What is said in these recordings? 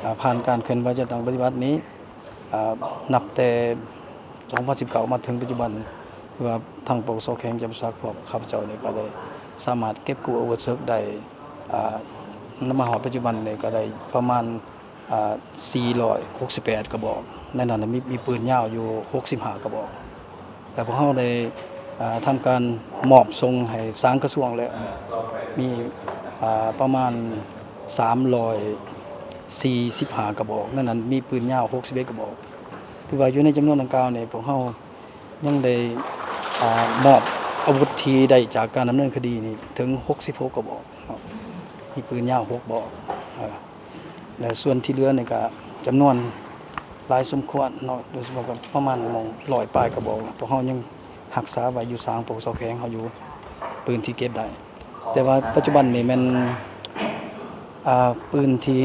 ອ່າ ຜ່ານການເຄື່ອນໄຫວຈັດຕັ້ງປະຕິບັດນີ້ ອ່າ ນັບແຕ່ສອງພັນສິບເກົ້າມາເຖິງປັດຈຸບັນ ຄືວ່າທາງ ປກສ ແຂວງຈຳປາສັກ ພວກຂ້າພະເຈົ້ານີ້ກໍໄດ້ສາມາດເກັບກູ້ອາວຸດເສິກໄດ້ ອ່າ ນຳມາຮອດປັດຈຸບັນນີ້ກໍໄດ້ປະມານ ອ່າ ສີ່ຮ້ອຍຫົກສິບແປດກະບອກ, ໃນນັ້ນມີ ມີປືນຍາວຢູ່ຫົກສິບຫ້າກະບອກ. ແລະ ພວກເຮົາໄດ້ ອ່າ ທຳການມອບສົ່ງໃຫ້ສາງກະຊວງແລ້ວ ມີ ອ່າ ປະມານສາມຮ້ອຍສີ່ສິບຫ້າກະບອກ, ໃນນັ້ນມີປືນຍາວຫົກສິບເອັດກະບອກ. ຖືວ່າຢູ່ໃນຈຳນວນດັ່ງກ່າວນີ້ ພວກເຮົາຍັງໄດ້ ອ່າ ມອບອາວຸດທີ່ໄດ້ຈາກການດຳເນີນຄະດີນີ້ເຖິງຫົກສິບຫົກກະບອກເນາະ, ມີປືນຍາວຫົກບອກ ເອີ ແລະ ສ່ວນທີ່ເຫຼືອນີ້ກະຈຳນວນຫຼາຍສົມຄວນເນາະ, ໂດຍສະເພາະກໍປະມານໝ່ອງຮ້ອຍປາຍກະບອກ ພວກເຮົາຍັງຮັກສາໄວ້ຢູ່ສາງ ປກສ ແຂວງເຮົາຢູ່ ປືນທີ່ເກັບໄດ້. ແຕ່ວ່າປັດຈຸບັນນີ້ແມ່ນ ອ່າ ປືນທີ່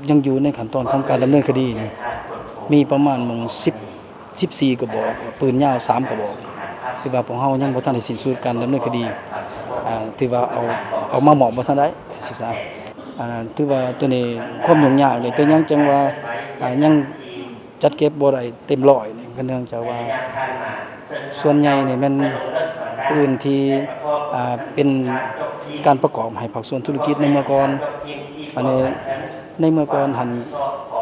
ຍັງຢູ່ໃນຂັ້ນຕອນຂອງການດຳເນີນຄະດີນີ້ ມີປະມານໝ່ອງສິບ ສິບສີ່ກະບອກ, ປືນຍາວສາມກະບອກ ທີ່ວ່າພວກເຮົາຍັງບໍ່ທັນໄດ້ສິ້ນສຸດການດຳເນີນຄະດີ ອ່າ ທີ່ວ່າເອົາ ເອົາມາມອບບໍ່ທັນໄດ້ ຊິຊະ. ອັນນັ້ນຖືວ່າໂຕນີ້ຄວາມຫຍຸ້ງຍາກນີ້ ເປັນຫຍັງຈັ່ງວ່າ ອ່າ ຍັງຈັດເກັບບໍ່ໄດ້ເຕັມຮ້ອຍນີ້ ກໍເນື່ອງຈາກວ່າ ສ່ວນໃຫຍ່ນີ້ແມ່ນພື້ນທີ່ ອ່າ ເປັນການປະກອບໃຫ້ພາກສ່ວນທຸລະກິດໃນເມື່ອກ່ອນ. ອັນນີ້ໃນເມື່ອກ່ອນຫັ້ນ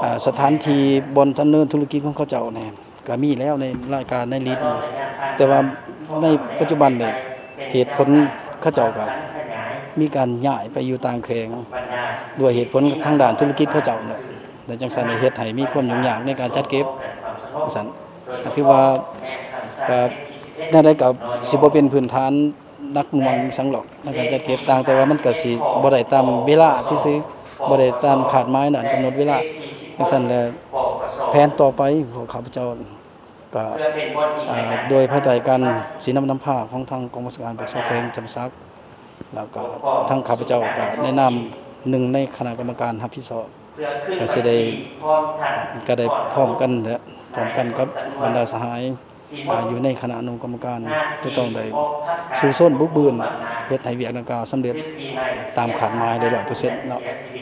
ອ່າ ສະຖານທີ່ບ່ອນດຳເນີນທຸລະກິດຂອງເຂົາເຈົ້ານີ້ ກະມີແລ້ວໃນລາຍການໃນລິດ, ແຕ່ວ່າໃນປັດຈຸບັນນີ້ ເຫດຜົນເຂົາເຈົ້າກະມີການຍ້າຍໄປຢູ່ຕ່າງແຂວງ ດ້ວຍເຫດຜົນທາງດ້ານທຸລະກິດເຂົາເຈົ້າແຫຼະ, ແລະ ຈັ່ງຊັ້ນເຮັດໃຫ້ມີຄວາມຫຍຸ້ງຍາກໃນການຈັດເກັບ ຈັ່ງຊັ້ນ. ຖືວ່າກະແນວໃດກະຊິບໍ່ເປັນພື້ນຖານ ໜັກໜ່ວງອີ່ຫຍັງດອກໃນການຈັດເກັບຕ່າງ, ແຕ່ວ່າມັນກະຊິບໍ່ໄດ້ຕາມເວລາຊື່ໆ ບໍ່ໄດ້ຕາມຄາດໝາຍນັ້ນກຳນົດເວລາ. ຈັ່ງຊັ້ນແຫຼະ ແຜນຕໍ່ໄປພວກຂ້າພະເຈົ້າກະ ອ່າ ໂດຍພາຍໃຕ້ການຊີ້ນຳນຳພາຂອງທາງກອງບັນຊາການ ປກສ ແຂວງຈຳປາສັກ ແລ້ວກໍທາງຂ້າພະເຈົ້າກະໃນນາມໜຶ່ງໃນຄະນະກຳມະການຮັບຜິດຊອບ ກະຊິໄດ້ ກະໄດ້ພ້ອມກັນແຫຼະ ພ້ອມກັນກັບບັນດາສະຫາຍ ອ່າ ຢູ່ໃນຄະນະອະນຸກຳມະການ ຈະຕ້ອງໄດ້ສູ້ຊົນບຸກບືນ ເຮັດໃຫ້ວຽກດັ່ງກ່າວສຳເລັດຕາມຄາດໝາຍໄດ້ຮ້ອຍເປີເຊັນເນາະ.